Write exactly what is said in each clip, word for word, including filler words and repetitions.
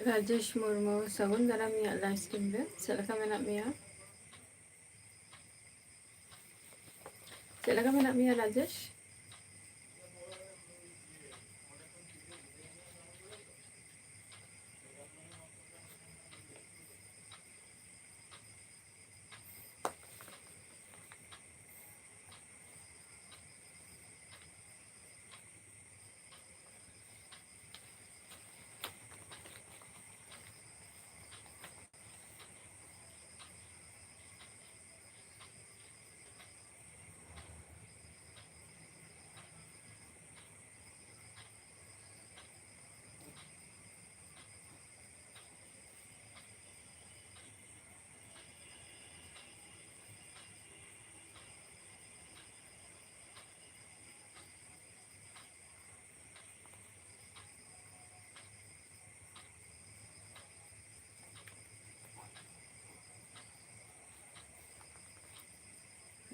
ᱨᱟᱡᱮᱥ ᱢᱩᱨᱢᱩ, ᱥᱟᱹᱜᱩᱱ ᱫᱟᱨᱟᱢ ᱤᱧᱟᱹᱜ live stream ᱨᱮ᱾ ᱪᱮᱫ ᱞᱮᱠᱟ ᱢᱮᱱᱟᱜ ᱢᱮᱭᱟ? ᱪᱮᱫ ᱞᱮᱠᱟ ᱢᱮᱱᱟᱜ ᱢᱮᱭᱟ ᱨᱟᱡᱮᱥ?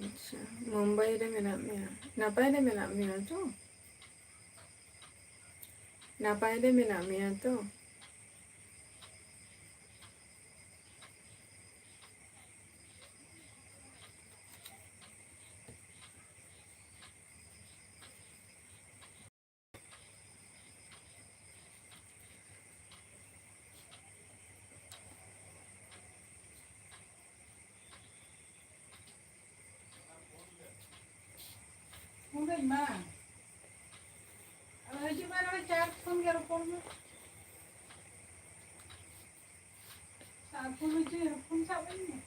ᱟᱪᱪᱷᱟ, ᱢᱩᱢᱵᱟᱭ ᱨᱮ ᱢᱮᱱᱟᱜ ᱢᱮᱭᱟ, ᱱᱟᱯᱟᱭ ᱨᱮ ᱢᱮᱱᱟᱜ ᱢᱮᱭᱟ ᱛᱚ? ᱱᱟᱯᱟᱭ ᱨᱮ ᱢᱮᱱᱟᱜ ᱢᱮᱭᱟ ᱛᱚ? ᱩᱱᱟᱹᱜ ᱢᱟ᱾ ᱟᱫᱚ ᱦᱤᱡᱩᱜ ᱢᱮ, ᱱᱚᱰᱮ ᱪᱟᱨᱡᱽ ᱠᱷᱚᱱ ᱜᱮ ᱨᱚᱯᱚᱲ ᱢᱮ᱾ ᱥᱟᱨ ᱯᱷᱳᱱ ᱦᱚᱪᱚᱭᱟ, ᱯᱷᱳᱱ ᱥᱟᱵ ᱟᱹᱧ ᱢᱮ᱾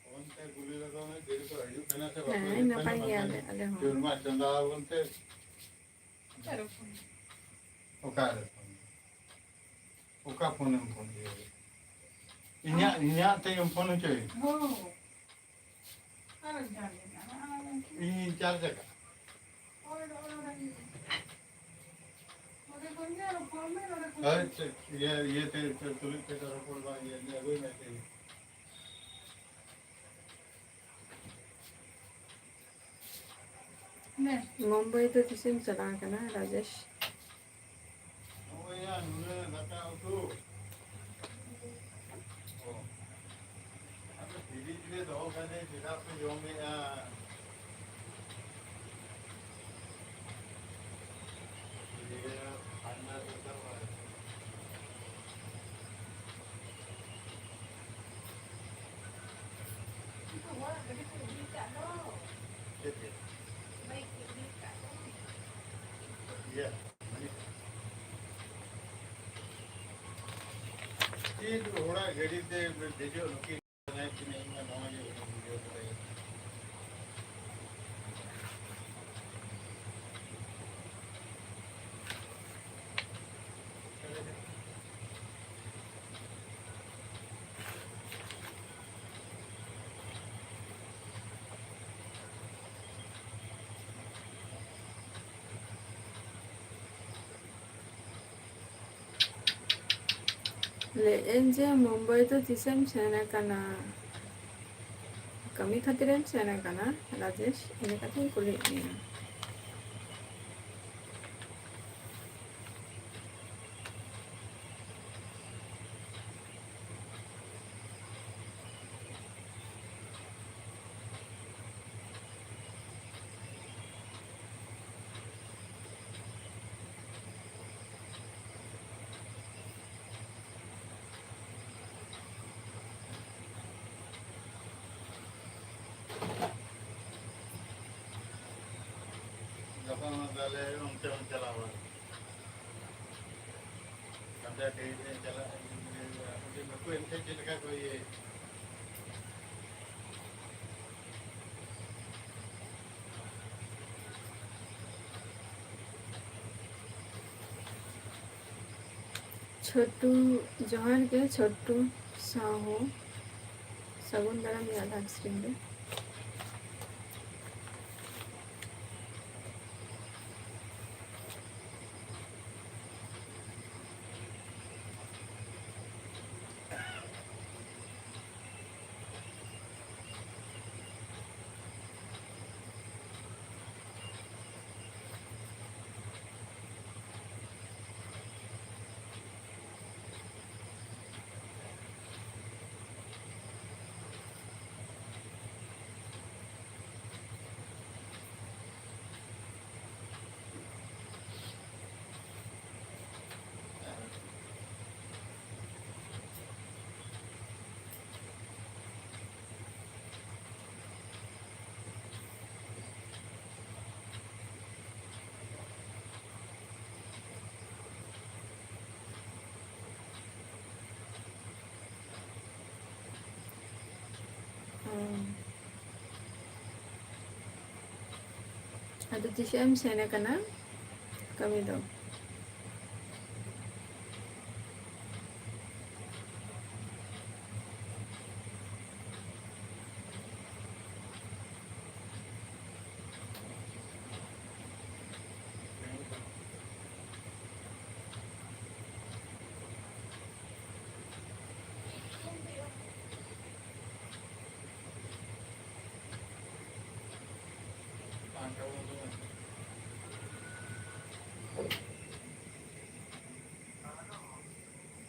ᱯᱷᱳᱱ ᱛᱮ ᱠᱩᱞᱤ ᱞᱮᱠᱚ ᱢᱮ, ᱛᱤ ᱨᱮᱠᱚ ᱦᱤᱡᱩᱜ ᱠᱟᱱᱟ ᱥᱮ ᱵᱟᱠᱚ ᱦᱮᱸ, ᱦᱤᱡᱩᱜ ᱱᱟᱯᱟᱭ ᱠᱟᱱᱟ, ᱜᱮᱭᱟᱞᱮ ᱵᱟᱠᱷᱟᱱ ᱟᱞᱮ ᱦᱚᱸ᱾ ᱪᱩᱨᱢᱟ ᱪᱚᱸᱫᱟ ᱟᱵᱚᱱ ᱛᱮ᱾ ᱚᱠᱟᱨᱮ ᱯᱷᱳᱱ? ᱚᱠᱟ ᱯᱷᱳᱱᱮᱢ ᱯᱷᱳᱱ ᱠᱮᱫᱟ? ᱤᱧᱟᱹᱜ, ᱤᱧᱟᱹᱜ ᱛᱮᱜᱮᱢ ᱯᱷᱳᱱ ᱦᱚᱪᱚᱭᱮᱫ? ᱦᱳᱭ᱾ ᱟᱨ ᱡᱟᱦᱟᱸ ᱜᱮ ᱢᱮᱱᱟᱜᱼᱟ, ᱚᱱᱟ ᱜᱮ᱾ ᱤᱧᱤᱧ ᱪᱟᱨᱡᱽ ᱟᱠᱟᱫᱼᱟ᱾ ᱦᱳᱭ, ᱱᱚᱜᱼᱚᱭ ᱱᱚᱰᱮ ᱜᱮ᱾ ᱱᱚᱰᱮ ᱠᱷᱚᱱ ᱜᱮ ᱨᱚᱯᱚᱲ ᱢᱮ, ᱱᱚᱰᱮ ᱠᱷᱚᱱ ᱦᱳᱭ, ᱜᱮ᱾ ᱪᱮᱫ, ᱤᱭᱟᱹ, ᱤᱭᱟᱹ ᱛᱮ, ᱛᱩᱞᱩᱡ ᱛᱮ ᱨᱚᱯᱚᱲ ᱵᱟᱝ, ᱤᱭᱟᱹ, ᱟᱹᱜᱩᱭ ᱢᱮ ᱛᱮ᱾ ᱢᱩᱢᱵᱟᱭ ᱫᱚ ᱛᱤᱥᱮᱢ ᱪᱟᱞᱟᱣ ᱠᱟᱱᱟ, ᱨᱟᱡᱮᱥ? ᱱᱚᱜᱼᱚᱭ ᱭᱟ, ᱱᱩᱱᱟᱹᱜ ᱫᱟᱠᱟ ᱩᱛᱩ᱾ ᱚ᱾ ᱟᱫᱚ ᱯᱷᱤᱨᱤᱡᱽ ᱨᱮ ᱫᱚᱦᱚ ᱠᱟᱛᱮ ᱪᱮᱫᱟᱜ ᱯᱮ ᱡᱚᱢᱮᱜᱼᱟ? ᱤᱭᱟᱹ, ᱴᱷᱟᱱᱰᱟ ᱫᱚᱨᱠᱟᱨ ᱵᱟᱝ᱾ ᱪᱮᱫ ᱜᱮ? ᱤᱭᱟᱹ, ᱢᱟᱱᱮ, ᱪᱮᱫ ᱦᱚᱲᱟᱜ ᱜᱟᱹᱰᱤ ᱛᱮ ᱫᱮᱡᱚᱜ ᱱᱩᱠᱤᱱ ᱠᱟᱱᱟᱭ ᱠᱤᱱ, ᱤᱧ ᱢᱟ ᱱᱚᱣᱟ ᱜᱮ ᱵᱟᱹᱧ ᱵᱩᱡᱷᱟᱹᱣ ᱫᱟᱲᱮᱭᱟᱜ ᱠᱟᱱᱟ᱾ ᱞᱟᱹᱭᱮᱫ ᱟᱹᱧ ᱡᱮ ᱢᱩᱢᱵᱟᱭ ᱫᱚ ᱛᱤᱥᱮᱢ ᱥᱮᱱ ᱟᱠᱟᱱᱟ? ᱠᱟᱹᱢᱤ ᱠᱷᱟᱹᱛᱤᱨᱮᱢ ᱥᱮᱱ ᱟᱠᱟᱱᱟ ᱨᱟᱡᱮᱥ? ᱤᱱᱟᱹ ᱠᱟᱛᱷᱟᱧ ᱠᱩᱞᱤᱭᱮᱫ ᱢᱮᱭᱟ᱾ ᱜᱟᱯᱟ ᱢᱟ ᱛᱟᱦᱞᱮ ᱚᱱᱛᱮ ᱵᱚᱱ ᱪᱟᱞᱟᱣ ᱵᱟᱲᱟᱜᱼᱟ᱾ ᱥᱟᱱᱛᱟᱲ ᱰᱮ ᱨᱮ ᱪᱟᱞᱟᱜ ᱟᱹᱰᱤ ᱱᱩᱠᱩ ᱮᱱᱛᱮ ᱪᱮᱫ ᱞᱮᱠᱟ ᱠᱚ ᱤᱭᱟᱹᱭ᱾ ᱪᱷᱳᱴᱩ, ᱡᱚᱦᱟᱨ ᱜᱮ ᱪᱷᱳᱴᱩ ᱥᱟᱦᱩ, ᱥᱟᱹᱜᱩᱱ ᱫᱟᱨᱟᱢ ᱤᱧᱟᱹᱜ live stream ᱨᱮ᱾ ᱟᱫᱚ ᱪᱮᱫ ᱮᱢ ᱥᱮᱱ ᱟᱠᱟᱱᱟ ᱠᱟᱹᱢᱤ ᱫᱚ?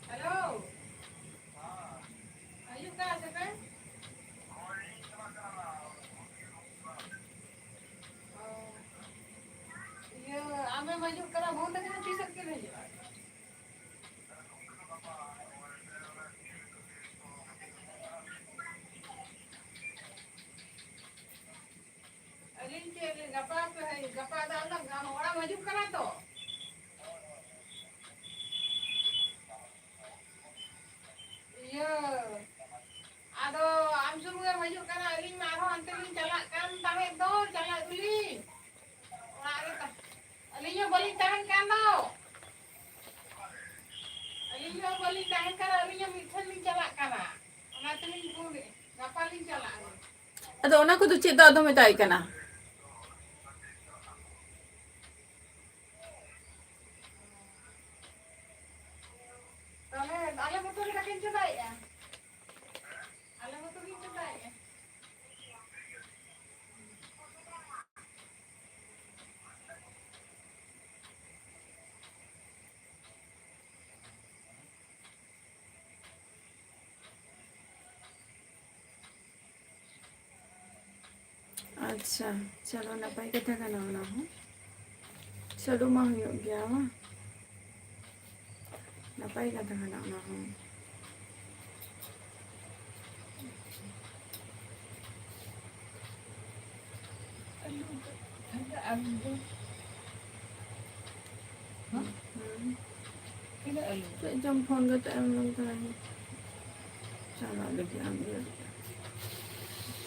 ᱦᱮᱞᱳ᱾ ᱦᱤᱡᱩᱜ ᱠᱟᱱᱟ ᱥᱮ ᱯᱮ? ᱚ᱾ ᱤᱭᱟᱹ, ᱟᱢᱮᱢ ᱦᱤᱡᱩᱜ ᱠᱟᱱᱟ, ᱵᱚᱱᱫᱷ ᱠᱟᱱᱟ, ᱛᱤᱥ ᱠᱤᱱ ᱦᱤᱡᱩᱜᱼᱟ? ᱟᱹᱞᱤᱧ ᱪᱮᱫ, ᱜᱟᱯᱟ ᱯᱮ ᱦᱮᱡ, ᱜᱟᱯᱟ ᱫᱚ ᱟᱞᱟᱝ ᱚᱲᱟᱜ ᱮᱢ ᱦᱤᱡᱩᱜ ᱠᱟᱱᱟ ᱛᱚ? ᱤᱭᱟᱹ, ᱟᱫᱚ ᱟᱢ ᱥᱩᱢᱩᱝ ᱮᱢ ᱦᱤᱡᱩᱜ ᱠᱟᱱᱟ, ᱟᱹᱞᱤᱧ ᱢᱟ ᱟᱨᱦᱚᱸ ᱦᱟᱱᱛᱮ ᱞᱤᱧ ᱪᱟᱞᱟᱜ ᱠᱟᱱ ᱛᱟᱦᱮᱸᱫ ᱫᱚ, ᱪᱟᱞᱟᱜ ᱫᱚᱞᱤᱧ᱾ ᱚᱲᱟᱜ ᱨᱮ ᱛᱟ-, ᱟᱹᱞᱤᱧ ᱦᱚᱸ ᱵᱟᱹᱞᱤᱧ ᱛᱟᱦᱮᱱ ᱠᱟᱱ ᱫᱚ᱾ ᱟᱹᱞᱤᱧ ᱦᱚᱸ ᱵᱟᱹᱞᱤᱧ ᱛᱟᱦᱮᱱ ᱠᱟᱱᱟ, ᱟᱹᱞᱤᱧ ᱦᱚᱸ ᱢᱤᱫ ᱴᱷᱮᱱ ᱞᱤᱧ ᱪᱟᱞᱟᱜ ᱠᱟᱱᱟ᱾ ᱚᱱᱟ ᱛᱮᱞᱤᱧ ᱯᱷᱳᱱ ᱮᱫ, ᱜᱟᱯᱟ ᱞᱤᱧ ᱪᱟᱞᱟᱜᱼᱟ᱾ ᱟᱫᱚ ᱚᱱᱟ ᱠᱚᱫᱚ ᱪᱮᱫ ᱫᱚ ᱟᱫᱚ ᱢᱮᱛᱟᱭ ᱠᱟᱱᱟ? ᱛᱟᱦᱞᱮ ᱟᱞᱮ ᱢᱚᱛᱚ ᱜᱮ ᱫᱟᱠᱟᱧ ᱪᱚᱸᱫᱟᱭᱮᱜᱼᱟ᱾ ᱟᱞᱮ ᱢᱚᱛᱚ ᱜᱮᱧ ᱪᱚᱸᱫᱟᱭᱮᱜᱼᱟ᱾ ᱟᱪᱪᱷᱟ, ᱪᱚᱞᱚ, ᱱᱟᱯᱟᱭ ᱠᱟᱛᱷᱟ ᱠᱟᱱᱟ ᱚᱱᱟ ᱦᱚᱸ᱾ ᱪᱟᱹᱞᱩ ᱢᱟ ᱦᱩᱭᱩᱜ ᱜᱮᱭᱟ, ᱵᱟᱝ? ᱱᱟᱯᱟᱭ ᱠᱟᱛᱷᱟ ᱠᱟᱱᱟ ᱚᱱᱟ ᱦᱚᱸ᱾ ᱟᱹᱞᱩ ᱠᱷᱟᱱ ᱫᱚ ᱟᱹᱞᱩ ᱫᱚ᱾ ᱦᱮᱸ? ᱦᱩᱸ᱾ ᱛᱤᱱᱟᱹᱜ ᱟᱹᱞᱩ? ᱪᱮᱫ ᱪᱚᱢ ᱯᱷᱳᱱ ᱠᱟᱛᱮ ᱮᱢ ᱞᱮᱱ ᱛᱟᱞᱟᱝ? ᱪᱟᱞᱟᱜ ᱞᱟᱹᱜᱤᱫ ᱟᱢ ᱜᱮ᱾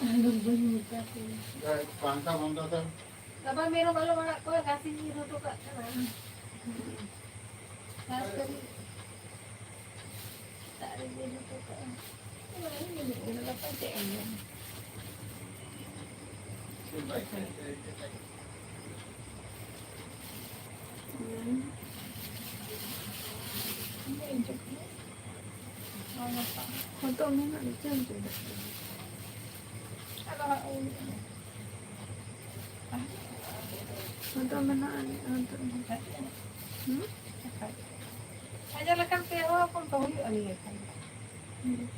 ᱟᱹᱞᱩ ᱵᱟᱹᱧ ᱢᱮᱛᱟ ᱯᱮᱭᱟ᱾ ᱯᱟᱝᱠᱷᱟ ᱵᱚᱱᱫᱚ ᱛᱟᱢ᱾ ᱵᱟᱵᱟ ᱢᱮᱨᱚᱢ ᱟᱞᱚᱢ ᱟᱲᱟᱜ ᱠᱚᱣᱟ, ᱜᱷᱟᱥᱤᱧ ᱤᱨ ᱦᱚᱴᱚ ᱠᱟᱜ ᱠᱟᱱᱟ᱾ ᱜᱷᱟᱥ ᱠᱟᱹᱴᱤᱡ ᱥᱮᱛᱟᱜ ᱨᱮᱧ ᱤᱨ ᱦᱚᱴᱚ ᱠᱟᱜᱼᱟ᱾ ᱚᱱᱟᱧ ᱢᱮᱱᱮᱫ ᱠᱟᱱᱟ, ᱜᱟᱯᱟ ᱪᱮᱫ ᱮᱢ ᱡᱚᱢᱟ? ᱦᱚᱛᱚᱫ ᱢᱮᱱᱟᱜ ᱫᱚ ᱪᱮᱫ ᱮᱢ ᱪᱚᱸᱫᱟ ᱠᱮᱫᱟ? ᱦᱚᱛᱚᱫ ᱢᱮᱱᱟᱜᱼᱟ, ᱦᱚᱛᱚᱫ ᱢᱮᱱᱟᱜᱼᱟ᱾ ᱦᱩᱸ? ᱵᱷᱟᱡᱟ ᱞᱮᱠᱷᱟᱱ ᱯᱮ ᱦᱚᱲ ᱦᱚᱯᱚᱱ ᱠᱚ ᱦᱩᱭᱩᱜᱼᱟ ᱱᱤᱭᱟᱹ ᱠᱷᱟᱱ᱾ ᱦᱩᱸ᱾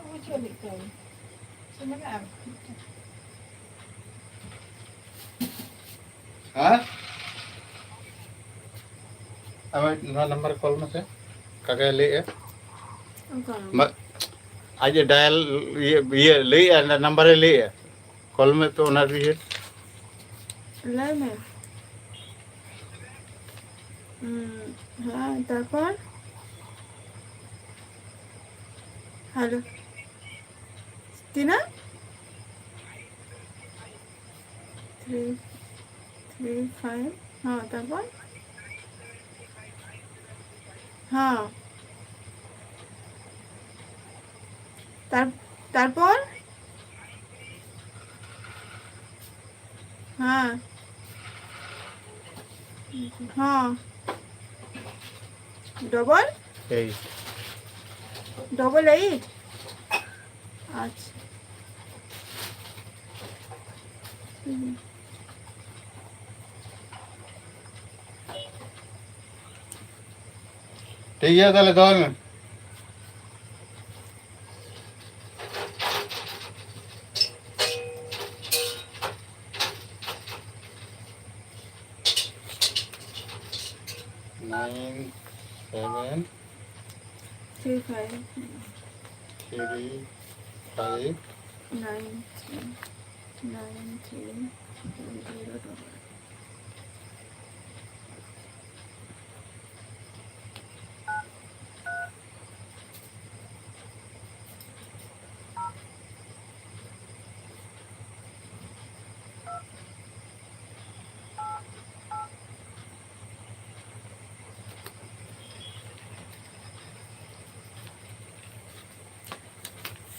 ᱵᱩᱡᱷᱟᱹᱣ ᱞᱮᱫ ᱠᱚᱣᱟᱧ᱾ ᱥᱮ ᱢᱮᱱᱟᱜᱼᱟ ᱟᱨ ᱢᱤᱫᱴᱟᱝ? ᱦᱮᱸ? ᱟᱢᱟᱜ ᱱᱚᱣᱟ ᱱᱟᱢᱵᱟᱨ ᱨᱮ ᱠᱚᱞ ᱢᱮᱥᱮ᱾ ᱠᱟᱠᱟᱭ ᱞᱟᱹᱭᱮᱫᱼᱟ᱾ ᱚᱠᱟ? ᱢᱟ-, ᱟᱡ ᱮ ᱰᱟᱭᱟᱞ, ᱤᱭᱟᱹ, ᱤᱭᱟᱹ ᱞᱟᱹᱭᱮᱫᱼᱟ, ᱱᱟᱢᱵᱟᱨᱮ ᱞᱟᱹᱭᱮᱫᱼᱟ᱾ ᱠᱚᱞ ᱢᱮ ᱛᱚ, ᱚᱱᱟ ᱨᱮᱜᱮ᱾ ᱞᱟᱹᱭ ᱢᱮ᱾ ᱦᱩᱸ, ᱦᱮᱸ, ᱛᱟᱨᱯᱚᱨ? ᱦᱮᱞᱳ᱾ ᱛᱤᱱᱟᱹᱜ? Three, three five. ᱦᱮᱸ, ᱛᱟᱨᱯᱚᱨ? ᱦᱮᱸ᱾ ᱛᱟᱨ-, ᱛᱟᱨᱯᱚᱨ? ᱦᱮᱸ᱾ ᱦᱮᱸ᱾ ᱰᱚᱵᱚᱞ? ᱮᱭᱤᱴ᱾ Double eight? ᱟᱪᱪᱷᱟ᱾ ᱦᱩᱸ᱾ ᱴᱷᱤᱠ ᱜᱮᱭᱟ, ᱛᱟᱦᱞᱮ ᱫᱚᱦᱚᱭ ᱢᱮ᱾ Nine seven three five three five nine three nine three zero double.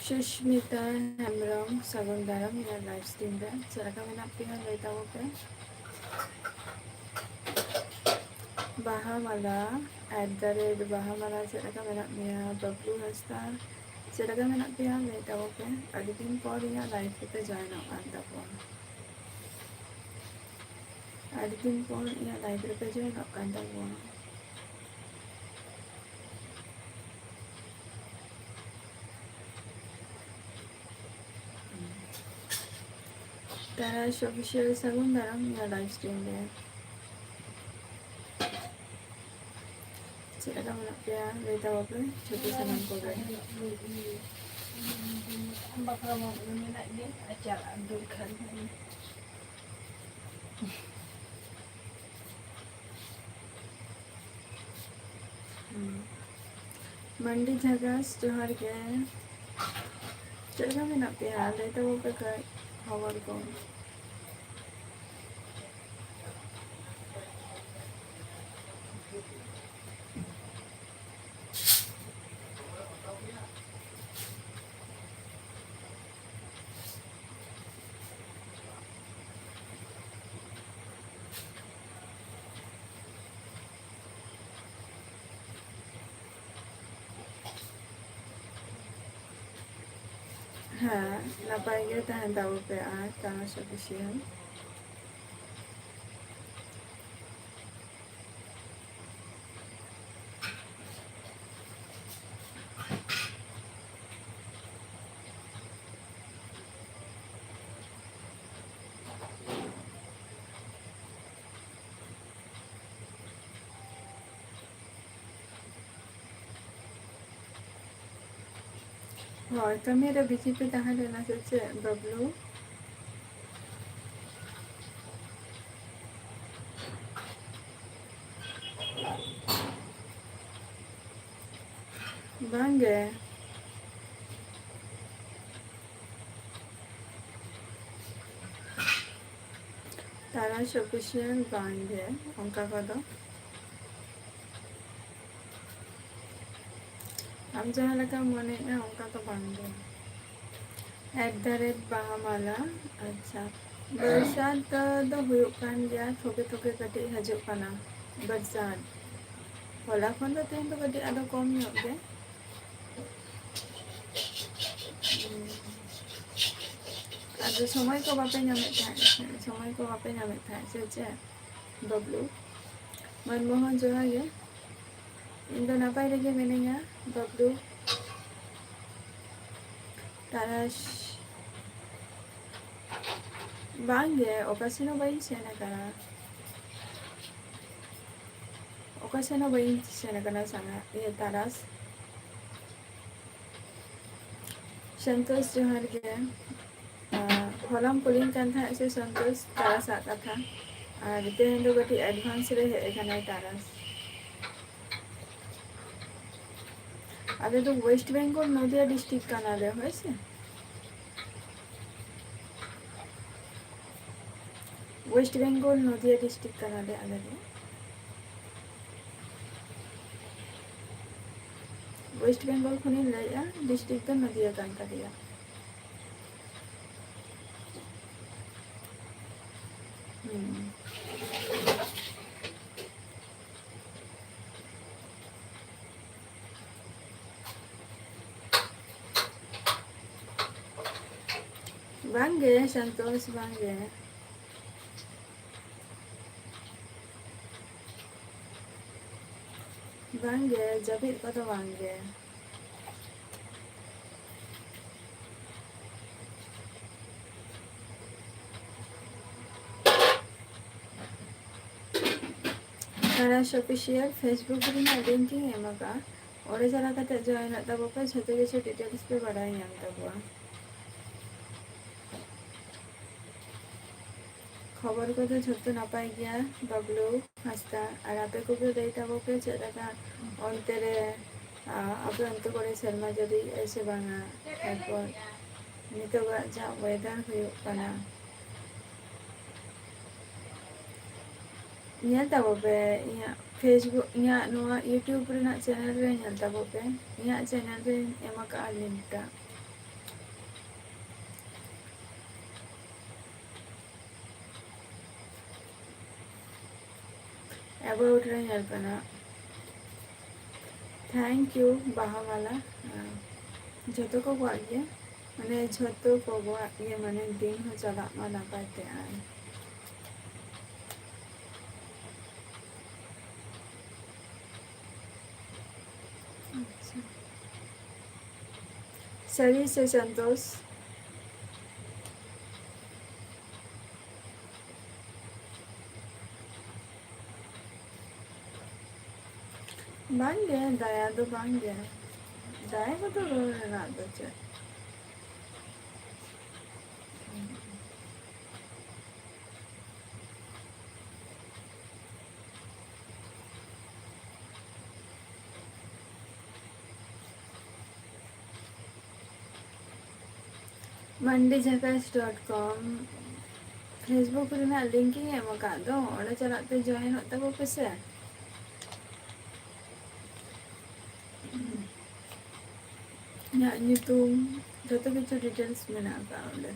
Susmita Hembrom, ᱥᱟᱹᱜᱩᱱ ᱫᱟᱨᱟᱢ ᱤᱧᱟᱹᱜ live stream ᱨᱮ᱾ ᱪᱮᱫ ᱞᱮᱠᱟ ᱢᱮᱱᱟᱜ ᱯᱮᱭᱟ? ᱞᱟᱹᱭ ᱛᱟᱵᱚ ᱯᱮ᱾ ᱵᱟᱦᱟ ᱢᱟᱞᱟ at the rate ᱵᱟᱦᱟ ᱢᱟᱞᱟ, ᱪᱮᱫ ᱞᱮᱠᱟ ᱢᱮᱱᱟᱜ ᱢᱮᱭᱟ? ᱵᱟᱵᱞᱩ ᱦᱟᱸᱥᱫᱟ, ᱪᱮᱫ ᱞᱮᱠᱟ ᱢᱮᱱᱟᱜ ᱯᱮᱭᱟ? ᱞᱟᱹᱭ ᱛᱟᱵᱚ ᱯᱮ᱾ ᱟᱹᱰᱤ ᱫᱤᱱ ᱯᱚᱨ ᱤᱧᱟᱹᱜ live ᱨᱮᱯᱮ join ᱚᱜ ᱠᱟᱱ ᱛᱟᱵᱚᱱᱟ᱾ ᱟᱹᱰᱤ ᱫᱤᱱ ᱯᱚᱨ ᱤᱧᱟᱹᱜ live ᱨᱮᱯᱮ join ᱚᱜ ᱠᱟᱱ ᱛᱟᱵᱚᱱᱟ᱾ ᱛᱟᱨᱟᱥ Official, ᱥᱟᱹᱜᱩᱱ ᱫᱟᱨᱟᱢ ᱤᱧᱟᱹᱜ live stream ᱨᱮ᱾ ᱪᱮᱫ ᱞᱮᱠᱟ ᱢᱮᱱᱟᱜ ᱯᱮᱭᱟ? ᱞᱟᱹᱭ ᱛᱟᱵᱚ ᱯᱮ ᱡᱷᱚᱛᱚ ᱥᱟᱱᱟᱢ ᱠᱚᱜᱮ᱾ ᱵᱟᱠᱷᱨᱟ ᱢᱟ ᱢᱮᱱᱟᱜ ᱜᱮ, ᱟᱨ ᱪᱟᱞᱟᱜ ᱫᱚᱨᱠᱟᱨ᱾ ᱦᱩᱸ᱾ ᱢᱟᱱᱰᱤ ᱡᱷᱟᱜᱟᱥ, ᱡᱚᱦᱟᱨ ᱜᱮ᱾ ᱪᱮᱫ ᱞᱮᱠᱟ ᱢᱮᱱᱟᱜ ᱯᱮᱭᱟ? ᱞᱟᱹᱭ ᱛᱟᱵᱚ ᱯᱮ ᱠᱟᱹᱡ ᱠᱷᱚᱵᱚᱨ ᱠᱚ᱾ ᱦᱮᱸ, ᱱᱟᱯᱟᱭ ᱜᱮ ᱛᱟᱦᱮᱱ ᱛᱟᱵᱚ ᱯᱮ ᱟᱨ ᱛᱟᱨᱟᱥ Official᱾ ᱦᱳᱭ, ᱠᱟᱹᱢᱤ ᱨᱮ busy ᱯᱮ ᱛᱟᱦᱮᱸ ᱞᱮᱱᱟ ᱥᱮ ᱪᱮᱫ, ᱵᱟᱵᱞᱩ? ᱵᱟᱝ ᱜᱮ᱾ ᱛᱟᱨᱟᱥ Official, ᱵᱟᱝ ᱜᱮ, ᱚᱱᱠᱟ ᱠᱚᱫᱚ᱾ ᱟᱢ ᱡᱟᱦᱟᱸ ᱞᱮᱠᱟᱢ ᱢᱚᱱᱮᱭᱮᱫᱼᱟ, ᱚᱱᱠᱟ ᱫᱚ ᱵᱟᱝ ᱜᱮ᱾ ᱮᱴ ᱫᱟ ᱨᱮᱴ ᱵᱟᱦᱟᱢᱟᱞᱟ᱾ ᱟᱪᱪᱷᱟ, ᱵᱟᱨᱥᱟᱛ ᱫᱚ ᱦᱩᱭᱩᱜ ᱠᱟᱱ ᱜᱮᱭᱟ, ᱛᱷᱚᱠᱮ ᱛᱷᱚᱠᱮ ᱠᱟᱹᱴᱤᱡ ᱦᱤᱡᱩᱜ ᱠᱟᱱᱟ ᱵᱟᱨᱥᱟᱛ᱾ ᱦᱚᱞᱟ ᱠᱷᱚᱱ ᱫᱚ ᱛᱮᱦᱮᱧ ᱫᱚ ᱠᱟᱹᱴᱤᱡ ᱟᱫᱚ ᱠᱚᱢ ᱧᱚᱜ ᱜᱮ᱾ ᱦᱩᱸ᱾ ᱟᱫᱚ ᱥᱚᱢᱚᱭ ᱠᱚ ᱵᱟᱯᱮ ᱧᱟᱢᱮᱫ ᱛᱟᱦᱮᱸᱫ, ᱥᱚᱢᱚᱭ ᱠᱚ ᱵᱟᱯᱮ ᱧᱟᱢᱮᱫ ᱛᱟᱦᱮᱸᱫ ᱥᱮ ᱪᱮᱫ? ᱵᱟᱵᱞᱩ, ᱢᱚᱱᱢᱳᱦᱚᱱ, ᱡᱚᱦᱟᱨ ᱜᱮ᱾ ᱤᱧ ᱫᱚ ᱱᱟᱯᱟᱭ ᱨᱮᱜᱮ ᱢᱤᱱᱟᱹᱧᱟ, ᱵᱟᱵᱞᱩ᱾ ᱛᱟᱨᱟᱥ, ᱵᱟᱝ ᱜᱮ, ᱚᱠᱟ ᱥᱮᱱ ᱦᱚᱸ ᱵᱟᱹᱧ ᱥᱮᱱ ᱟᱠᱟᱱᱟ, ᱚᱠᱟ ᱥᱮᱱ ᱦᱚᱸ ᱵᱟᱹᱧ ᱥᱮᱱ ᱟᱠᱟᱱᱟ ᱥᱟᱸᱜᱷᱟᱨ, ᱤᱭᱟᱹ, ᱛᱟᱨᱟᱥ᱾ ᱥᱚᱱᱛᱳᱥ, ᱡᱚᱦᱟᱨ ᱜᱮ᱾ ᱟᱨ ᱦᱚᱞᱟᱢ ᱠᱩᱞᱤᱧ ᱠᱟᱱ ᱛᱟᱦᱮᱸᱫ ᱥᱮ ᱥᱚᱱᱛᱳᱥ, ᱛᱟᱨᱟᱥᱟᱜ ᱠᱟᱛᱷᱟ, ᱟᱨ ᱛᱮᱦᱮᱧ ᱫᱚ ᱠᱟᱹᱴᱤᱡ advance ᱨᱮ ᱦᱮᱡ ᱟᱠᱟᱱᱟᱭ ᱛᱟᱨᱟᱥ᱾ ᱟᱞᱮ ᱫᱚ West Bengal, ᱱᱚᱫᱤᱭᱟ district ᱠᱟᱱᱟᱞᱮ, ᱦᱳᱭ ᱥᱮ? West Bengal, ᱱᱚᱫᱤᱭᱟ district ᱠᱟᱱᱟᱞᱮ ᱟᱞᱮ ᱫᱚ᱾ West Bengal ᱠᱷᱚᱱᱤᱧ ᱞᱟᱹᱭᱮᱫᱼᱟ, district ᱫᱚ ᱱᱚᱫᱤᱭᱟ ᱠᱟᱱ ᱛᱟᱞᱮᱭᱟ᱾ ᱦᱩᱸ᱾ ᱵᱟᱝᱜᱮ ᱥᱚᱱᱛᱳᱥ, ᱵᱟᱝᱜᱮ᱾ ᱵᱟᱝᱜᱮ, ᱡᱟᱹᱯᱤᱫ ᱠᱚᱫᱚ ᱵᱟᱝᱜᱮ᱾ ᱛᱟᱨᱟᱥ Official Facebook ᱨᱮᱱᱟᱜ link ᱤᱧ ᱮᱢ ᱟᱠᱟᱫᱼᱟ, ᱚᱸᱰᱮ ᱪᱟᱞᱟᱣ ᱠᱟᱛᱮ join ᱚᱜ ᱛᱟᱵᱚ ᱯᱮ, ᱡᱷᱚᱛᱚ ᱠᱤᱪᱷᱩ details ᱯᱮ ᱵᱟᱰᱟᱭ ᱧᱟᱢ ᱛᱟᱵᱚᱣᱟ᱾ ᱠᱷᱚᱵᱚᱨ ᱠᱚᱫᱚ ᱡᱷᱚᱛᱚ ᱱᱟᱯᱟᱭ ᱜᱮᱭᱟ, ᱵᱟᱵᱞᱩ ᱦᱟᱸᱥᱫᱟ᱾ ᱟᱨ ᱟᱯᱮ ᱠᱚᱜᱮ ᱞᱟᱹᱭ ᱛᱟᱵᱚ ᱯᱮ, ᱪᱮᱫ ᱞᱮᱠᱟ ᱚᱱᱛᱮ ᱨᱮ, ᱟ, ᱟᱯᱮ ᱚᱱᱛᱮ ᱠᱚᱨᱮ ᱥᱮᱨᱢᱟ ᱡᱟᱹᱲᱤᱭᱮᱜᱼᱟᱭ ᱥᱮ ᱵᱟᱝᱟ? ᱮᱨᱯᱚᱨ ᱱᱤᱛᱚᱜᱟᱜ ᱡᱟᱦᱟᱸ weather ᱦᱩᱭᱩᱜ ᱠᱟᱱᱟ, ᱧᱮᱞ ᱛᱟᱵᱚ ᱯᱮ ᱤᱧᱟᱹᱜ Facebook, ᱤᱧᱟᱹᱜ ᱱᱚᱣᱟ YouTube ᱨᱮᱱᱟᱜ channel ᱨᱮ ᱧᱮᱞ ᱛᱟᱵᱚ ᱯᱮ, ᱤᱧᱟᱹᱜ channel ᱨᱮᱧ ᱮᱢ ᱟᱠᱟᱫᱼᱟ link ᱴᱟᱜ᱾ About ᱨᱮ ᱧᱮᱞ ᱠᱟᱱᱟ᱾ Thank you ᱵᱟᱦᱟ ᱢᱟᱞᱟ᱾ ᱡᱷᱚᱛᱚ ᱠᱚ ᱠᱚᱣᱟᱜ ᱜᱮ, ᱢᱟᱱᱮ ᱡᱷᱚᱛᱚ ᱠᱚ ᱠᱚᱣᱟᱜ ᱜᱮ, ᱢᱟᱱᱮ ᱫᱤᱱ ᱦᱚᱸ ᱪᱟᱞᱟᱜ ᱢᱟ ᱱᱟᱯᱟᱭ ᱛᱮ᱾ ᱟᱨ ᱟᱪᱪᱷᱟ᱾ ᱥᱟᱹᱨᱤ ᱥᱮ ᱥᱚᱱᱛᱳᱥ? ᱵᱟᱝᱜᱮ, ᱫᱟᱭᱟ ᱫᱚ ᱵᱟᱝᱜᱮ᱾ ᱫᱟᱭᱟ ᱠᱚᱫᱚ ᱨᱚᱲ ᱨᱮᱱᱟᱜ ᱫᱚ ᱪᱮᱫ? Mandi jhakash dot com, Facebook ᱨᱮᱱᱟᱜ link ᱤᱧ ᱮᱢ ᱟᱠᱟᱫ ᱫᱚ, ᱚᱸᱰᱮ ᱪᱟᱞᱟᱜ ᱛᱮ join ᱚᱜ ᱛᱟᱵᱚ ᱯᱮᱥᱮ᱾ ᱤᱧᱟᱹᱜ ᱧᱩᱛᱩᱢ, ᱡᱷᱚᱛᱚ ᱠᱤᱪᱷᱩ details ᱢᱮᱱᱟᱜ ᱟᱠᱟᱫᱼᱟ ᱚᱸᱰᱮ᱾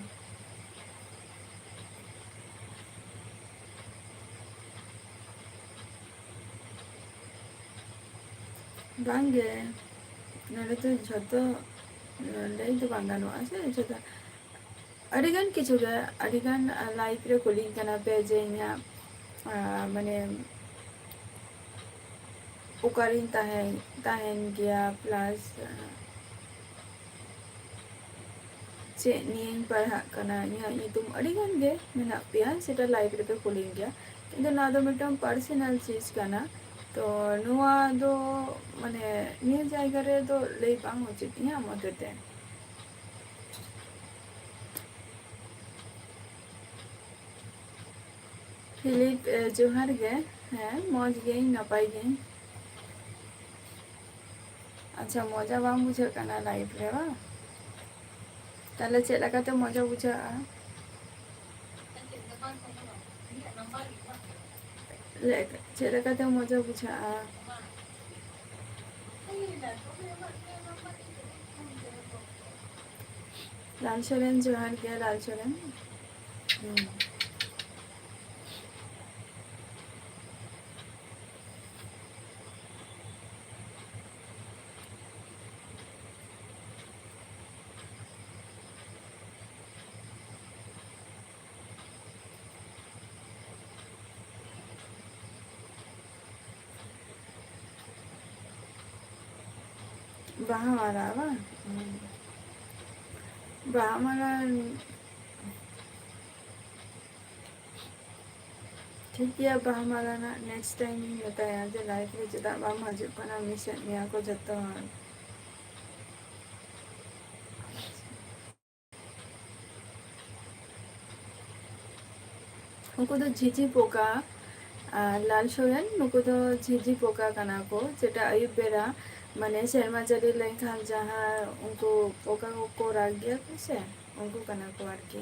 ᱵᱟᱝᱜᱮ, ᱱᱚᱰᱮ ᱫᱚ ᱡᱷᱚᱛᱚ ᱞᱟᱹᱭ ᱫᱚ ᱵᱟᱝ ᱜᱟᱱᱚᱜᱼᱟ ᱥᱮ, ᱡᱷᱚᱛᱚ ᱟᱹᱰᱤᱜᱟᱱ ᱠᱤᱪᱷᱩ ᱜᱮ, ᱟᱹᱰᱤᱜᱟᱱ live ᱨᱮ ᱠᱩᱞᱤᱧ ᱠᱟᱱᱟ ᱯᱮ ᱡᱮ ᱤᱧᱟᱹᱜ, ᱟᱸ, ᱢᱟᱱᱮ ᱚᱠᱟᱨᱤᱧ ᱛᱟᱦᱮᱸ, ᱛᱟᱦᱮᱱ ᱜᱮᱭᱟ, plus ᱪᱮᱫ ᱱᱤᱭᱮᱧ ᱯᱟᱲᱦᱟᱜ ᱠᱟᱱᱟ, ᱤᱧᱟᱹᱜ ᱧᱩᱛᱩᱢ, ᱟᱹᱰᱤ ᱜᱟᱱ ᱜᱮ ᱢᱮᱱᱟᱜ ᱯᱮᱭᱟ, ᱥᱮᱴᱟ live ᱨᱮᱯᱮ ᱠᱩᱞᱤᱧ ᱜᱮᱭᱟ, ᱠᱤᱱᱛᱩ ᱱᱚᱣᱟ ᱫᱚ ᱢᱤᱫᱴᱟᱝ personal ᱪᱤᱡᱽ ᱠᱟᱱᱟ᱾ ᱛᱚ ᱱᱚᱣᱟ ᱫᱚ ᱢᱟᱱᱮ ᱱᱤᱭᱟᱹ ᱡᱟᱭᱜᱟ ᱨᱮᱫᱚ ᱞᱟᱹᱭ ᱵᱟᱝ ᱩᱪᱤᱛ ᱤᱧᱟᱹᱜ ᱢᱚᱛᱮ ᱛᱮ᱾ ᱯᱷᱤᱞᱤᱯ, ᱮ, ᱡᱚᱦᱟᱨ ᱜᱮ᱾ ᱦᱮᱸ, ᱢᱚᱡᱽ ᱜᱤᱭᱟᱹᱧ, ᱱᱟᱯᱟᱭ ᱜᱤᱭᱟᱹᱧ᱾ ᱟᱪᱪᱷᱟ, ᱢᱚᱡᱟ ᱵᱟᱝ ᱵᱩᱡᱷᱟᱹᱜ ᱠᱟᱱᱟ live ᱨᱮ, ᱵᱟᱝ? ᱛᱟᱦᱞᱮ ᱪᱮᱫ ᱞᱮᱠᱟᱛᱮ ᱢᱚᱡᱟ ᱵᱩᱡᱷᱟᱹᱜᱼᱟ? ᱞᱮ-, ᱪᱮᱫ ᱞᱮᱠᱟᱛᱮ ᱢᱚᱡᱟ ᱵᱩᱡᱷᱟᱹᱜᱼᱟ? ᱞᱟᱞ ᱥᱚᱨᱮᱱ, ᱡᱚᱦᱟᱨ ᱜᱮ, ᱞᱟᱞ ᱥᱚᱨᱮᱱ᱾ ᱦᱩᱸ᱾ ᱵᱟᱦᱟ ᱢᱟᱞᱟ ᱵᱟᱝ? ᱦᱩᱸ᱾ ᱵᱟᱦᱟ ᱢᱟᱞᱟ, ᱴᱷᱤᱠ ᱜᱮᱭᱟ, ᱵᱟᱦᱟ ᱢᱟᱞᱟ ᱨᱮᱱᱟᱜ next time ᱤᱧ ᱢᱮᱛᱟᱭᱟ ᱡᱮ live ᱨᱮ ᱪᱮᱫᱟᱜ ᱵᱟᱢ ᱦᱤᱡᱩᱜ ᱠᱟᱱᱟ, miss ᱮᱫ ᱢᱮᱭᱟ ᱠᱚ ᱡᱚᱛᱚ ᱦᱚᱲ᱾ ᱩᱱᱠᱩ ᱫᱚ ᱡᱷᱤᱡᱷᱤ ᱯᱚᱠᱟ, ᱟᱨ ᱞᱟᱞ ᱥᱚᱨᱮᱱ, ᱱᱩᱠᱩ ᱫᱚ ᱡᱷᱤᱡᱷᱤ ᱯᱚᱠᱟ ᱠᱟᱱᱟ ᱠᱚ, ᱡᱮᱴᱟ ᱟᱹᱭᱩᱵ ᱵᱮᱲᱟ, ᱢᱟᱱᱮ, ᱥᱮᱨᱢᱟ ᱡᱟᱹᱲᱤ ᱞᱮᱱᱠᱷᱟᱱ ᱡᱟᱦᱟᱸ ᱩᱱᱠᱩ ᱯᱚᱠᱟ ᱠᱚᱠᱚ ᱨᱟᱜ ᱜᱮᱭᱟ ᱠᱚ ᱥᱮ, ᱩᱱᱠᱩ ᱠᱟᱱᱟ ᱠᱚ ᱟᱨᱠᱤ᱾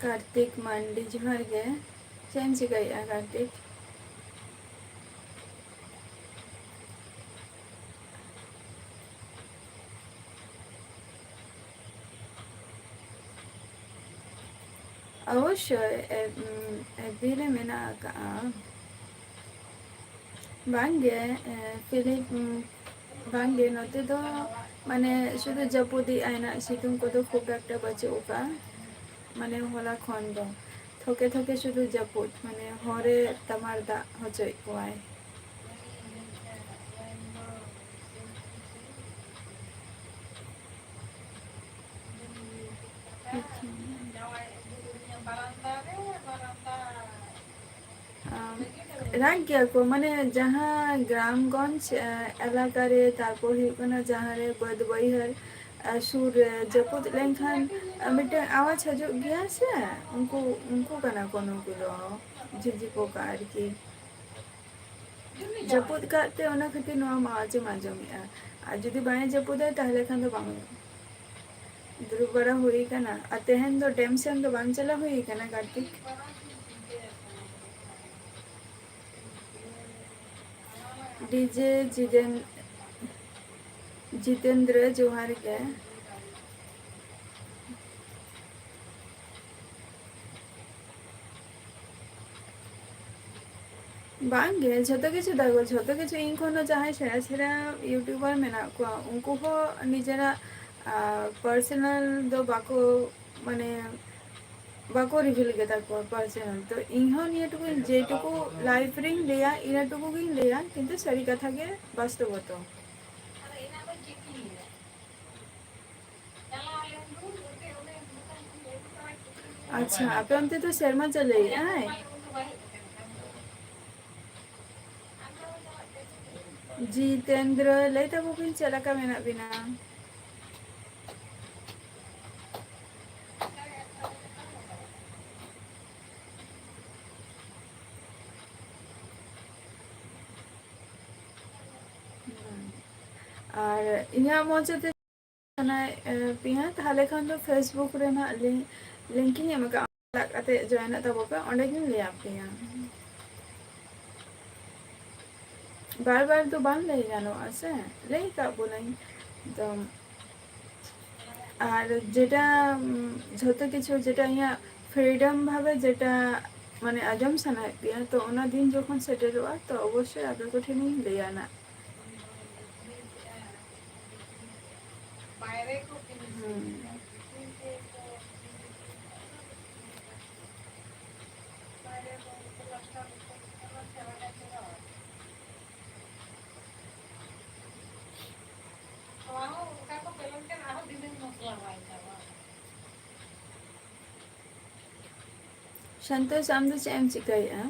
ᱠᱟᱨᱛᱤᱠ ᱢᱟᱱᱰᱤ, ᱡᱚᱦᱟᱨ ᱜᱮ᱾ ᱪᱮᱫ ᱮᱢ ᱪᱤᱠᱟᱹᱭᱮᱫᱼᱟ, ᱠᱟᱨᱛᱤᱠ? ᱚᱵᱚᱥᱥᱳᱭ, ᱮ-, ᱩᱢ, ᱮᱯᱷ ᱵᱤ ᱨᱮ ᱢᱮᱱᱟᱜ ᱟᱠᱟᱜᱼᱟ᱾ ᱵᱟᱝᱜᱮ, ᱮ, ᱯᱷᱤᱞᱤᱯ, ᱩᱢ, ᱵᱟᱝᱜᱮ, ᱱᱚᱛᱮ ᱫᱚ, ᱢᱟᱱᱮ, ᱥᱩᱫᱷᱩ ᱡᱟᱹᱯᱩᱫᱮᱜᱼᱟᱭ ᱱᱟᱜ, ᱥᱤᱛᱩᱝ ᱠᱚᱫᱚ ᱠᱷᱩᱵ ᱮᱠᱴᱟ ᱵᱟᱹᱪᱩᱜ ᱟᱠᱟᱜᱼᱟ᱾ ᱢᱟᱱᱮ, ᱦᱚᱞᱟ ᱠᱷᱚᱱ ᱫᱚ ᱛᱷᱚᱠᱮ ᱛᱷᱚᱠᱮ ᱥᱩᱫᱷᱩ ᱡᱟᱹᱯᱩᱫ, ᱢᱟᱱᱮ, ᱦᱚᱨᱮ ᱛᱟᱢᱟᱨ ᱫᱟᱜ ᱦᱚᱪᱚᱭᱮᱫ ᱠᱚᱣᱟᱭ᱾ ᱟᱢ, ᱨᱟᱜ ᱜᱮᱭᱟ ᱠᱚ, ᱢᱟᱱᱮ, ᱡᱟᱦᱟᱸ ᱜᱨᱟᱢᱜᱚᱸᱡᱽ, ᱮ, ᱮᱞᱟᱠᱟ ᱨᱮ, ᱛᱟᱨᱯᱚᱨ ᱦᱩᱭᱩᱜ ᱠᱟᱱᱟ ᱡᱟᱦᱟᱸ ᱨᱮ ᱵᱟᱹᱫᱽ ᱵᱟᱹᱭᱦᱟᱹᱲ, ᱮ, ᱥᱩᱨ ᱨᱮ ᱡᱟᱹᱯᱩᱫ ᱞᱮᱱᱠᱷᱟᱱ, ᱮ, ᱢᱤᱫᱴᱟᱝ ᱟᱣᱟᱡᱽ ᱦᱤᱡᱩᱜ ᱜᱮᱭᱟ ᱥᱮ, ᱩᱱᱠᱩ, ᱩᱱᱠᱩ ᱠᱟᱱᱟ ᱠᱚ ᱱᱩᱠᱩ ᱫᱚ, ᱡᱷᱤᱡᱷᱤ ᱯᱚᱠᱟ ᱟᱨᱠᱤ᱾ ᱡᱟᱹᱯᱩᱫ ᱠᱟᱜ ᱛᱮ ᱚᱱᱟ ᱠᱷᱟᱹᱛᱤᱨ ᱱᱚᱣᱟ ᱟᱣᱟᱡᱽ ᱮᱢ ᱟᱸᱡᱚᱢᱮᱜᱼᱟ, ᱟᱨ ᱡᱩᱫᱤ ᱵᱟᱭ ᱡᱟᱹᱯᱩᱫᱟᱭ ᱛᱟᱦᱞᱮ ᱠᱷᱟᱱ ᱫᱚ ᱵᱟᱝ᱾ ᱫᱩᱲᱩᱵ ᱵᱟᱲᱟ ᱦᱩᱭ ᱠᱟᱱᱟ᱾ ᱟᱨ ᱛᱮᱦᱮᱧ ᱫᱚ ᱰᱮᱢ ᱥᱮᱱ ᱫᱚ ᱵᱟᱝ ᱪᱟᱞᱟᱣ ᱦᱩᱭ ᱠᱟᱱᱟ, ᱠᱟᱨᱛᱤᱠ᱾ ᱰᱤᱡᱮ ᱡᱤᱛᱮᱱ-, ᱡᱤᱛᱮᱱᱫᱨᱚ, ᱡᱚᱦᱟᱨ ᱜᱮ᱾ ᱵᱟᱝᱜᱮ, ᱡᱷᱚᱛᱚ ᱠᱤᱪᱷᱩ ᱫᱟᱠᱚ, ᱡᱷᱚᱛᱚ ᱠᱤᱪᱷᱩ᱾ ᱤᱧ ᱠᱷᱚᱱ ᱫᱚ ᱡᱟᱦᱟᱸᱭ ᱥᱮᱬᱟ ᱥᱮᱬᱟ YouTuber ᱢᱮᱱᱟᱜ ᱠᱚᱣᱟ, ᱩᱱᱠᱩ ᱦᱚᱸ ᱱᱤᱡᱮᱨᱟᱜ, ᱟᱨ, personal ᱫᱚ ᱵᱟᱠᱚ, ᱢᱟᱱᱮ, ᱵᱟᱠᱚ ᱨᱤᱵᱷᱤᱞ ᱠᱮᱫᱟ ᱠᱚ ᱯᱟᱨᱥᱚᱱᱟᱞ᱾ ᱛᱚ ᱤᱧ ᱦᱚᱸ ᱱᱤᱭᱟᱹ ᱴᱩᱠᱩ ᱡᱮᱴᱩᱠᱩ ᱞᱟᱭᱤᱯᱷ ᱨᱤᱧ ᱞᱟᱹᱭᱟ, ᱤᱱᱟᱹ ᱴᱩᱠᱩ ᱜᱤᱧ ᱞᱟᱹᱭᱟ, ᱠᱤᱱᱛᱩ ᱥᱟᱹᱨᱤ ᱠᱟᱛᱷᱟ ᱜᱮ ᱵᱟᱥᱛᱚᱵᱚᱛᱚ᱾ ᱟᱪᱪᱷᱟ, ᱟᱯᱮ ᱚᱱᱛᱮ ᱫᱚ ᱥᱮᱨᱢᱟ ᱪᱟᱹᱞᱩᱭᱮᱜᱼᱟᱭ? ᱡᱤᱛᱮᱱᱫᱨᱚ, ᱞᱟᱹᱭ ᱛᱟᱵᱚ ᱵᱤᱱ ᱪᱮᱫ ᱞᱮᱠᱟ ᱢᱮᱱᱟᱜ ᱵᱤᱱᱟ? ᱟᱨ ᱤᱧᱟᱹᱜ ᱢᱚᱪᱟᱛᱮ ᱥᱟᱱᱟᱭᱮᱫ, ᱮ, ᱯᱮᱭᱟ, ᱛᱟᱦᱚᱞᱮ ᱠᱷᱟᱱ ᱫᱚ Facebook ᱨᱮᱱᱟᱜ link, link ᱤᱧ ᱮᱢ ᱟᱠᱟᱫᱼᱟ, ᱚᱱᱟ ᱠᱟᱛᱮ join ᱚᱜ ᱛᱟᱵᱚ ᱯᱮ, ᱚᱸᱰᱮ ᱜᱤᱧ ᱞᱟᱹᱭ ᱟᱯᱮᱭᱟ᱾ ᱵᱟᱨ ᱵᱟᱨ ᱫᱚ ᱵᱟᱝ ᱞᱟᱹᱭ ᱜᱟᱱᱚᱜᱼᱟ ᱥᱮ, ᱞᱟᱹᱭ ᱠᱟᱜ ᱵᱚᱱᱟᱹᱧ᱾ ᱛᱚ, ᱟᱨ ᱡᱮᱴᱟ, ᱩᱢ, ᱡᱷᱚᱛᱚ ᱠᱤᱪᱷᱩ ᱡᱮᱴᱟ ᱤᱧᱟᱹᱜ freedom ᱵᱷᱟᱵᱮ ᱡᱮᱴᱟ, ᱢᱟᱱᱮ, ᱟᱸᱡᱚᱢ ᱥᱟᱱᱟᱭᱮᱫ ᱯᱮᱭᱟ, ᱛᱚ ᱚᱱᱟ ᱫᱤᱱ ᱡᱚᱠᱷᱚᱱ ᱥᱮᱴᱮᱨᱚᱜᱼᱟ, ᱛᱚ ᱚᱵᱚᱥᱥᱳᱭ ᱟᱯᱮ ᱠᱚᱴᱷᱮᱱᱤᱧ ᱞᱟᱹᱭᱟ ᱱᱟᱜ᱾ ᱦᱩᱸ᱾ ᱥᱚᱱᱛᱳᱥ, ᱟᱢ ᱫᱚ ᱪᱮᱫ ᱮᱢ ᱪᱤᱠᱟᱹᱭᱮᱫᱼᱟ?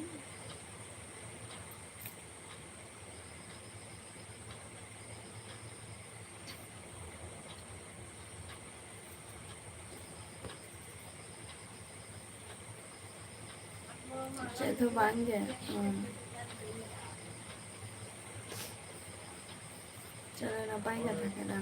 ᱪᱮᱫ ᱦᱚᱸ ᱵᱟᱝ ᱜᱮ᱾ ᱦᱩᱸ᱾ ᱪᱚᱞᱚ, ᱱᱟᱯᱟᱭ ᱠᱟᱛᱷᱟ ᱠᱟᱱᱟ᱾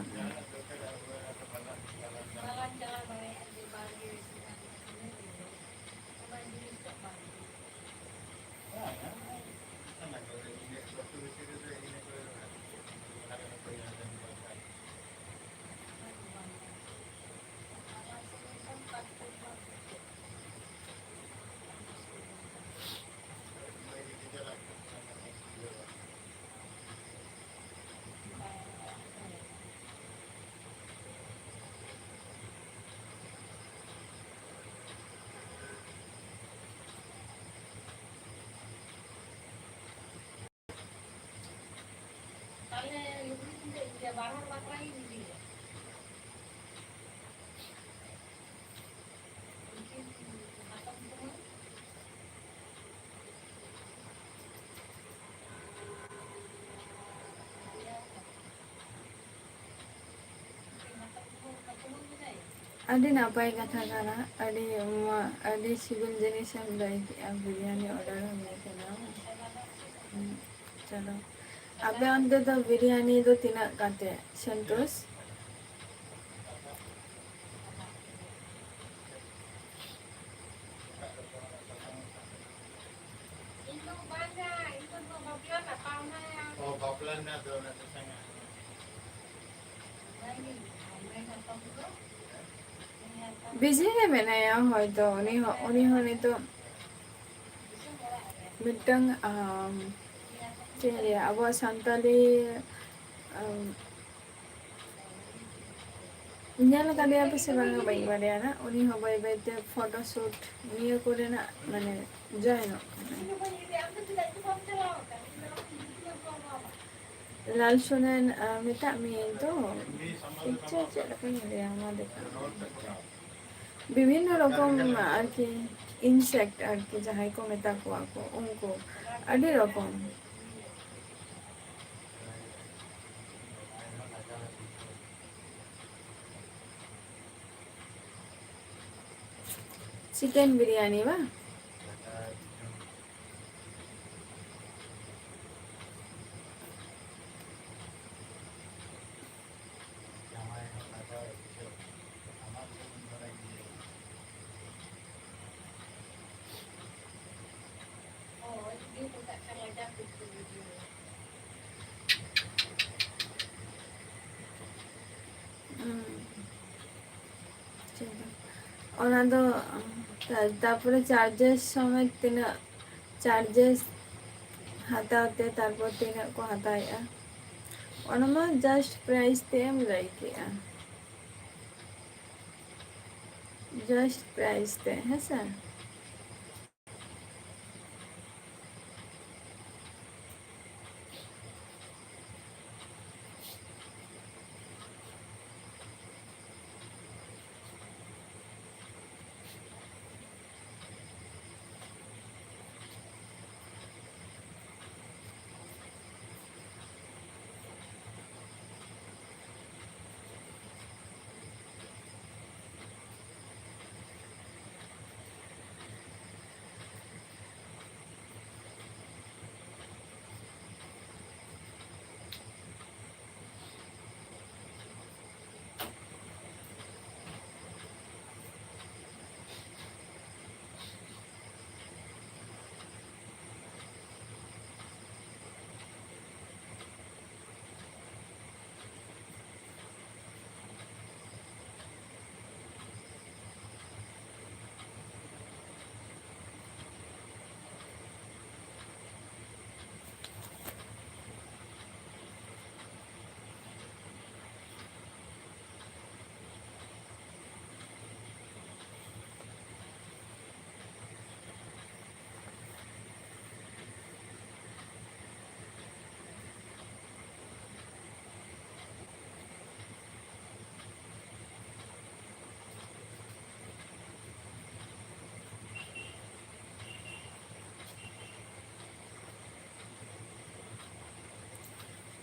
ᱟᱹᱰᱤ ᱱᱟᱯᱟᱭ ᱠᱟᱛᱷᱟ ᱠᱟᱱᱟ᱾ ᱟᱹᱰᱤ ᱢᱚ-, ᱟᱹᱰᱤ ᱥᱤᱵᱤᱞ ᱡᱤᱱᱤᱥ ᱮᱢ ᱞᱟᱹᱭ ᱠᱮᱜᱼᱟ, ᱵᱤᱨᱭᱟᱱᱤ order ᱦᱩᱭ ᱠᱟᱱᱟ᱾ ᱦᱩᱸ, ᱪᱚᱞᱚ, ᱟᱯᱮ ᱚᱱᱛᱮ ᱫᱚ ᱵᱤᱨᱭᱟᱱᱤ ᱫᱚ ᱛᱤᱱᱟᱹᱜ ᱠᱟᱛᱮ, ᱥᱚᱱᱛᱳᱥ? ᱚ, ᱵᱟᱯᱞᱟ ᱨᱮᱱᱟᱜ ᱫᱚ ᱚᱱᱟ ᱫᱚ ᱥᱟᱸᱜᱮ᱾ ᱵᱤᱡᱤ ᱜᱮ ᱢᱮᱱᱟᱭᱟ ᱦᱚᱭᱛᱚ, ᱩᱱᱤ ᱦᱚᱸ, ᱩᱱᱤ ᱦᱚᱸ ᱱᱤᱛᱚᱜ ᱢᱤᱫᱴᱟᱝ, ᱟᱢ, ᱪᱮᱫ ᱤᱧ ᱞᱟᱹᱭᱟ, ᱟᱵᱚᱣᱟᱜ ᱥᱟᱱᱛᱟᱞᱤ, ᱟᱢ, ᱧᱮᱞ ᱟᱠᱟᱫᱮᱭᱟ ᱯᱮ ᱥᱮ ᱵᱟᱝᱟ ᱵᱟᱹᱧ ᱵᱟᱲᱟᱭᱟ ᱱᱟᱜ, ᱩᱱᱤ ᱦᱚᱸ ᱵᱟᱹᱭ ᱵᱟᱹᱭᱛᱮ ᱯᱷᱳᱴᱳ ᱥᱩᱴ ᱱᱤᱭᱟᱹ ᱠᱚᱨᱮᱱᱟᱜ ᱢᱟᱱᱮ ᱡᱚᱭᱮᱱᱚᱜ ᱠᱟᱱᱟ᱾ ᱞᱟᱞ ᱥᱚᱱᱮᱱ, ᱟᱨ ᱢᱮᱛᱟᱜ ᱢᱤᱭᱟᱹᱧ ᱛᱚ, ᱯᱤᱠᱪᱟᱨ ᱪᱮᱫ ᱞᱮᱠᱟᱧ ᱞᱟᱹᱭᱟ, ᱢᱟ ᱫᱮᱠᱷᱟᱣ ᱢᱮ᱾ ᱵᱤᱵᱷᱤᱱᱱᱚ ᱨᱚᱠᱚᱢ ᱟᱨᱠᱤ insect ᱟᱨᱠᱤ ᱡᱟᱦᱟᱸᱭ ᱠᱚ ᱢᱮᱛᱟ ᱠᱚᱣᱟ ᱠᱚ ᱩᱱᱠᱩ, ᱟᱹᱰᱤ ᱨᱚᱠᱚᱢ᱾ ᱪᱤᱠᱮᱱ ᱵᱤᱨᱭᱟᱱᱤ ᱵᱟᱝ? ᱦᱩᱸ᱾ ᱚᱱᱟ ᱫᱚ, ᱛᱟ-, ᱛᱟᱯᱚᱨᱮ charges ᱥᱚᱢᱮᱛ ᱛᱤᱱᱟᱹᱜ charges ᱦᱟᱛᱟᱣ ᱛᱮ, ᱛᱟᱨᱯᱚᱨ ᱛᱤᱱᱟᱹᱜ ᱠᱚ ᱦᱟᱛᱟᱣᱮᱜᱼᱟ, ᱚᱱᱟ ᱢᱟ just price ᱛᱮ ᱮᱢ ᱞᱟᱹᱭ ᱠᱮᱜᱼᱟ, just price ᱛᱮ, ᱦᱮᱸ ᱥᱮ?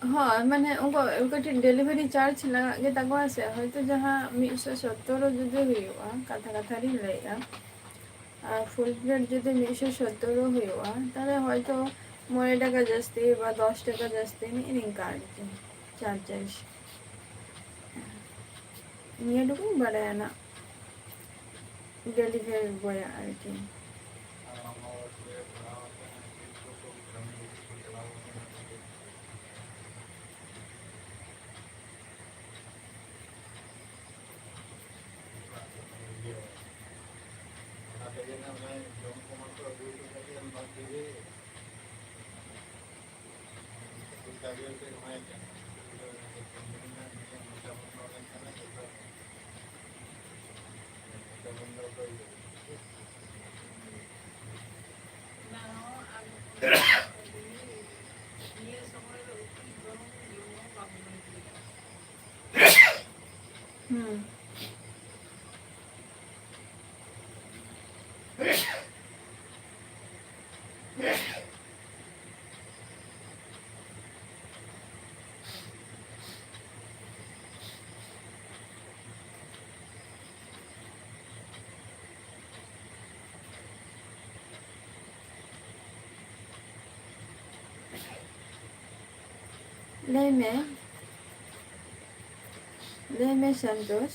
ᱦᱳᱭ, ᱢᱟᱱᱮ ᱩᱱᱠᱩ ᱠᱟᱹᱴᱤᱡ delivery charge ᱞᱟᱜᱟᱜ ᱜᱮ ᱛᱟᱠᱚᱣᱟ ᱥᱮ, ᱦᱚᱭᱛᱳ ᱡᱟᱦᱟᱸ ᱢᱤᱫᱥᱚ ᱥᱚᱛᱛᱚᱨ ᱡᱩᱫᱤ ᱦᱩᱭᱩᱜᱼᱟ, ᱠᱟᱛᱷᱟ ᱠᱟᱛᱷᱟ ᱨᱤᱧ ᱞᱟᱹᱭᱮᱜᱼᱟ, ᱟᱨ full plate ᱡᱩᱫᱤ ᱢᱤᱫᱥᱚ ᱥᱚᱛᱛᱚᱨ ᱦᱩᱭᱩᱜᱼᱟ, ᱛᱟᱦᱞᱮ ᱦᱚᱭᱛᱳ ᱢᱚᱬᱮ ᱴᱟᱠᱟ ᱡᱟᱹᱥᱛᱤ ᱵᱟ ᱫᱚᱥ ᱴᱟᱠᱟ ᱡᱟᱹᱥᱛᱤ, ᱱᱤᱝᱠᱟ ᱟᱨᱠᱤ charges᱾ ᱱᱤᱭᱟᱹ ᱴᱩᱠᱩᱧ ᱵᱟᱲᱟᱭᱟ ᱱᱟᱜ, delivery boy ᱟᱜ ᱟᱨᱠᱤ᱾ ᱦᱩᱸ᱾ ᱞᱟᱹᱭ ᱢᱮ, ᱞᱟᱹᱭ ᱢᱮ ᱥᱚᱱᱛᱳᱥ᱾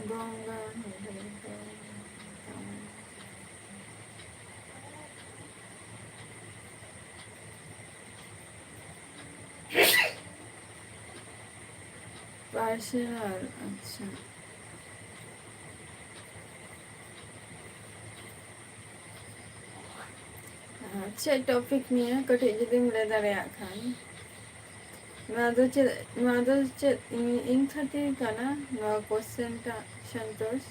ᱜᱚᱝᱜᱟ᱾ Personal, ᱟᱪᱪᱷᱟ᱾ ᱪᱮᱫ ᱴᱚᱯᱤᱠ ᱱᱤᱭᱮ ᱠᱟᱹᱴᱤᱡ ᱡᱩᱫᱤᱢ ᱞᱟᱹᱭ ᱫᱟᱲᱮᱭᱟᱜ ᱠᱷᱟᱱ? ᱱᱚᱣᱟ ᱫᱚ ᱪᱮᱫ, ᱱᱚᱣᱟ ᱫᱚ ᱪᱮᱫ ᱤᱧ, ᱤᱧ ᱠᱷᱟᱹᱛᱤᱨ ᱠᱟᱱᱟ ᱱᱚᱣᱟ ᱠᱚᱥᱪᱮᱱ ᱴᱟᱜ, ᱥᱚᱱᱛᱳᱥ?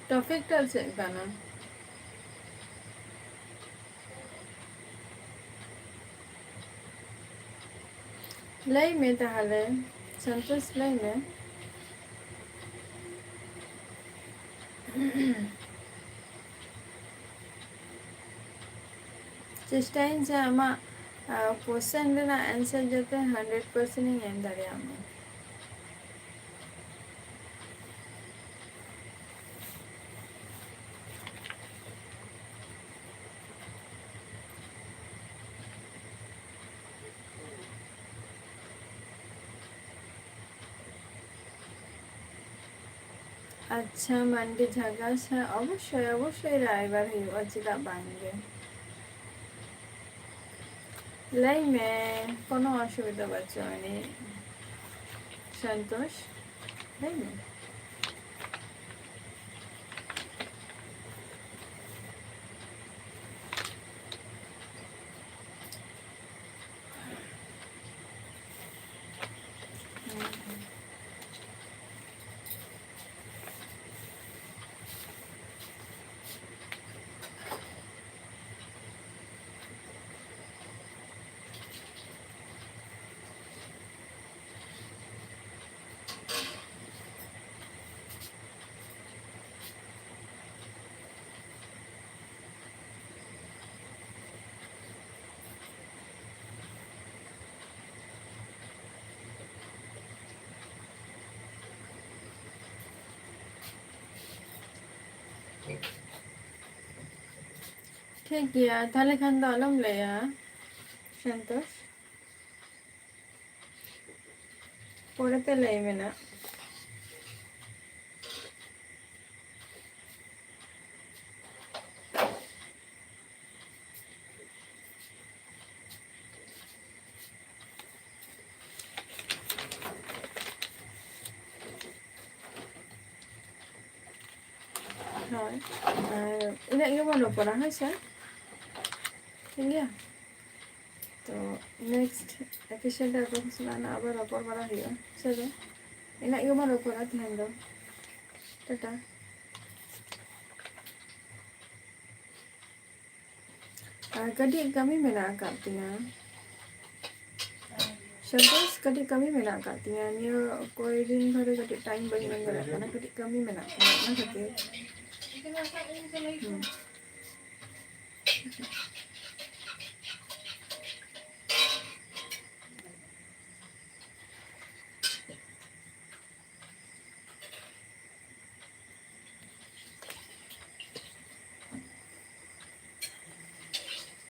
ᱴᱚᱯᱤᱠ ᱴᱟᱜ ᱪᱮᱫ ᱠᱟᱱᱟ? ᱞᱟᱹᱭ ᱢᱮ ᱛᱟᱦᱚᱞᱮ, ᱥᱚᱱᱛᱳᱥ, ᱞᱟᱹᱭ ᱢᱮ᱾ ᱪᱮᱥᱴᱟᱭᱟᱹᱧ ᱡᱮ ᱟᱢᱟᱜ, ᱟ, ᱠᱚᱥᱪᱮᱱ ᱨᱮᱱᱟᱜ ᱮᱱᱥᱟᱨ ᱡᱟᱛᱮ ᱦᱟᱱᱰᱨᱮᱰ ᱯᱟᱨᱥᱮᱱᱴ ᱤᱧ ᱮᱢ ᱫᱟᱲᱮᱭᱟᱜ ᱢᱟ᱾ ᱟᱪᱪᱷᱟ, ᱢᱟᱱᱰᱤ ᱡᱷᱟᱜᱟᱥ, ᱦᱮᱸ, ᱚᱵᱚᱥᱥᱳᱭ, ᱚᱵᱚᱥᱥᱳᱭ ᱨᱟᱭᱵᱟᱨ ᱦᱩᱭᱩᱜᱼᱟ, ᱪᱮᱫᱟᱜ ᱵᱟᱝ ᱜᱮ? ᱞᱟᱹᱭ ᱢᱮ, ᱠᱳᱱᱳ ᱚᱥᱩᱵᱤᱫᱷᱟ ᱵᱟᱹᱪᱩᱜ ᱟᱹᱱᱤᱡ᱾ ᱥᱚᱱᱛᱳᱥ, ᱞᱟᱹᱭ ᱢᱮ᱾ ᱴᱷᱤᱠ ᱜᱮᱭᱟ, ᱛᱟᱦᱚᱞᱮ ᱠᱷᱟᱱ ᱫᱚ ᱟᱞᱚᱢ ᱞᱟᱹᱭᱟ, ᱥᱚᱱᱛᱳᱥ᱾ ᱯᱚᱨᱮᱛᱮ ᱞᱟᱹᱭ ᱢᱮ ᱱᱟᱜ᱾ ᱦᱳᱭ, ᱟᱨ ᱤᱱᱟᱹᱜ ᱜᱮᱵᱚᱱ ᱨᱚᱯᱚᱲᱟ, ᱦᱳᱭ ᱥᱮ? ᱴᱷᱤᱠ ᱜᱮᱭᱟ? ᱛᱚ next episode ᱨᱮ ᱚᱠᱚᱭ ᱠᱚ ᱥᱟᱞᱟᱜ ᱱᱟᱜ ᱟᱵᱟᱨ ᱨᱚᱯᱚᱲ ᱵᱟᱲᱟ ᱦᱩᱭᱩᱜᱼᱟ, ᱥᱮ ᱵᱟᱝ? ᱤᱱᱟᱹᱜ ᱜᱮᱵᱚᱱ ᱨᱚᱯᱚᱲᱟ ᱛᱮᱦᱮᱧ ᱫᱚ᱾ ᱴᱟᱴᱟ᱾ ᱟᱨ ᱠᱟᱹᱴᱤᱡ ᱠᱟᱹᱢᱤ ᱢᱮᱱᱟᱜ ᱟᱠᱟᱫ ᱛᱤᱧᱟᱹ᱾ ᱥᱟᱱᱛᱳᱥ, ᱠᱟᱹᱴᱤᱡ ᱠᱟᱹᱢᱤ ᱢᱮᱱᱟᱜ ᱟᱠᱟᱫ ᱛᱤᱧᱟᱹ᱾ ᱱᱤᱭᱟᱹ ᱠᱚᱭ ᱫᱤᱱ ᱫᱷᱚᱨᱮ ᱠᱟᱹᱴᱤᱡ time ᱵᱟᱹᱧ ᱮᱢ ᱫᱟᱲᱮᱭᱟᱜ ᱠᱟᱱᱟ, ᱠᱟᱹᱴᱤᱡ ᱠᱟᱹᱢᱤ ᱢᱮᱱᱟᱜ ᱛᱤᱧᱟᱹ, ᱚᱱᱟ ᱠᱷᱟᱹᱛᱤᱨ᱾ ᱦᱩᱸ᱾